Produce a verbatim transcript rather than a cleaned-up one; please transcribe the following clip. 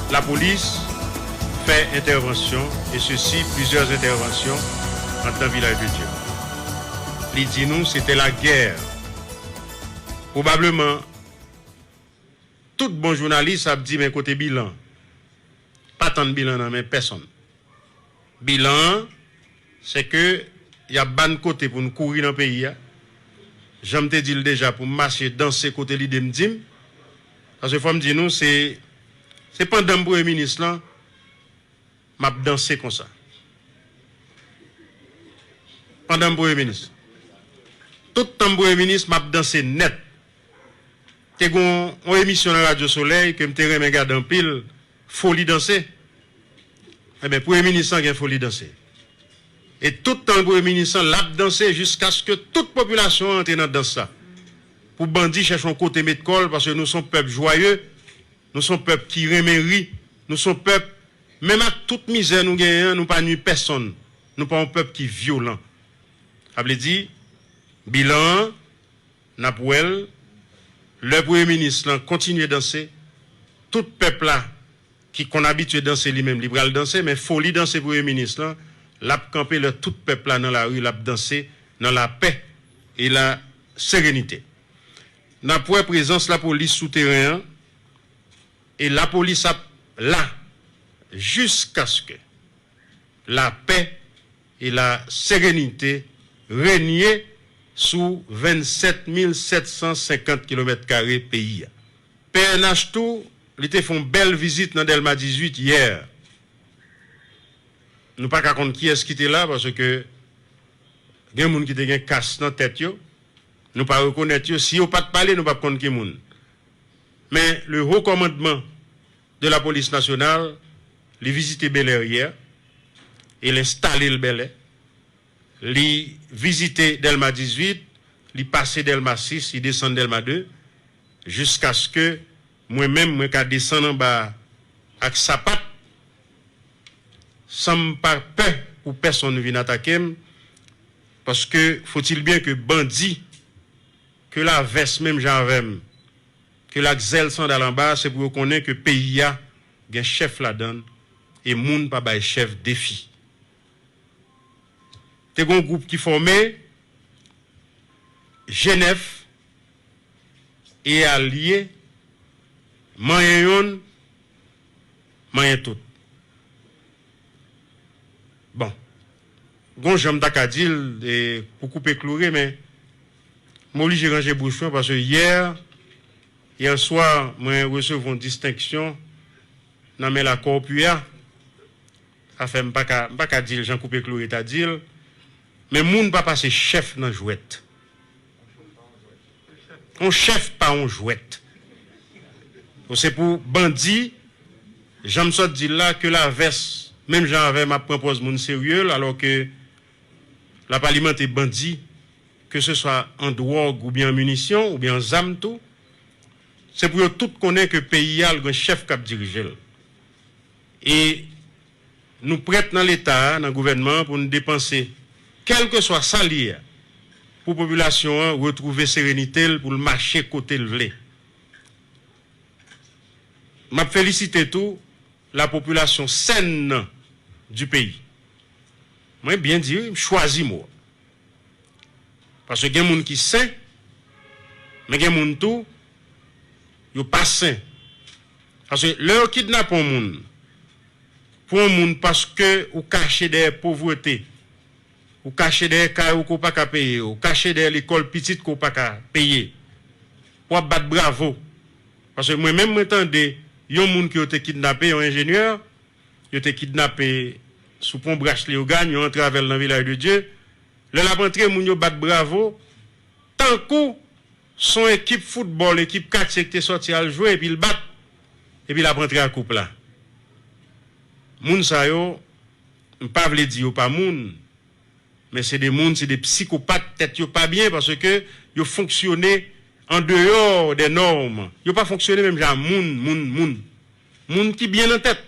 Lapolis fè entèvansyon, e sesi plizyè entèvansyon anndan Vilaj de Dye. Li di nou se te lagè. Pwobableman, tout bon jounalis ap di, men kote bilan? Pa tann bilan nan men pèsonn. Bilan an, se ke y ap ba n kote pou n kouri nan peyi a. Jan m te di l deja, pou m mache danse kote lide m di m. Paske fò m di nou, se, se pandan m premye minis lan, m ap danse konsa. Pandan m premye minis. Tout tan m premye minis, m ap danse nèt. Te gen yon, yon emisyon nan Radyo Solèy ke m te renmen gade anpil, Foli Danse. Ebyen, premye minis lan gen Foli Danse. E tout tan l premye minis lan, l ap danse jiskaske tout popilasyon an antre nan dans la. Pou bandi chèche yon kote met kò l, paske nou se yon pèp jwaye, nou se yon pèp ki renmen ri, nou se yon pèp, menm ak tout mizè nou genyen an, nou pa nwi pèsonn. Nou pa yon pèp ki vyolan. Sa vle di, bilan an, n ap wè l, lè premye minis lan kontinye danse, tout pèp la ki konn abitye danse li menm, li pral danse, men Foli Danse premye minis lan, l ap kanpe lè tout pèp la nan lari, l ap danse nan lapè e la serenite. N ap wè prezans lapolis sou teren an, e lapolis ap la jiskaske lapè e la serenite renye sou vennsèt mil sèt san senkant kilomèt kare peyi a. P N H tou, li te fè yon bèl vizit nan Dèlma dizuit yè. Nou pa ka konn kiyès ki te la, paske gen moun ki te gen kas nan tèt yo. Nou pa rekonèt yo. Si yo pa t pale, nou p ap konn ki moun. Men, le haut commandement de la police nationale, li vizite Bèlè yè, e l enstale l Bèlè. Li vizite Dèlma dizuit, li pase Dèlma sis, li desann Dèlma de, jiskaske mwen menm, mwen ka desann anba a ak sapat, san m pa pè pou pèsonn vin atake m, paske, faut-il bien que bandi, ke l a vès menm jan avè m, ke l ak zèl sandal anba, se pou yo konnen ke peyi a gen chèf ladan l, e moun pa bay chèf defi. Te gen yon gwoup ki fòme, G nèf e alye, manyen yonn, manyen tout. Bon, gon jan m ta ka di l, e, pou koupe klou re, men m oblije ranje bouch mwen, paske yè, yè swa, mwen resevwa yon distenksyon nan men la corpus a. Sa fè m pa ka, m pa ka di l jan koupe klou re ta di l. Men moun pa pase chèf nan jwèt. Yon chèf pa yon jwèt. Bon, se pou bandi, jan m sot di l la, ke l a vès, menm jan avè m ap pran pòz moun serye, alò ke l ap alimante bandi, ke se swa an dwòg oubyen an minisyon oubyen an zam tou. Se pou yo tout konnen ke peyi a, l gen chèf k ap dirije l. E nou prèt nan Leta a, nan gouvènman an, pou n depanse, kèlkeswa sa l ye a, pou popilasyon an retwouve serenite l, pou l mache kote l vle. M ap felisite tou la population saine du pays. Mwen byen di, m chwazi mo. Paske gen moun ki sen, men gen moun tou, yo pa sen. Paske lè yo kidnape yon moun, pou yon moun paske ou kache dèyè povrete, ou kache dèyè kay ou ke w pa ka peye, ou kache dèyè lekòl pitit ke w pa ka peye, w ap bat bravo. Paske mwen menm, mwen tande yon moun ke yo te kidnape, yon enjenyè, yo te kidnape sou pon Brach Leyogàn, yo antre avè l nan Vilaj de Dye. Lè l ap antre, moun yo bat bravo, tankou se yon ekip foutbòl, ekip katye ki te sòti al jwe, epi l bat, epi l ap antre ak koup la. Moun sa yo, m pa vle di yo pa moun, men se de moun, se de psikopat, tèt yo pa byen, paske yo fonksyone an deyò dè nòm. Yo pa fonksyone menm jan a moun, moun, moun. Moun ki byen nan tèt.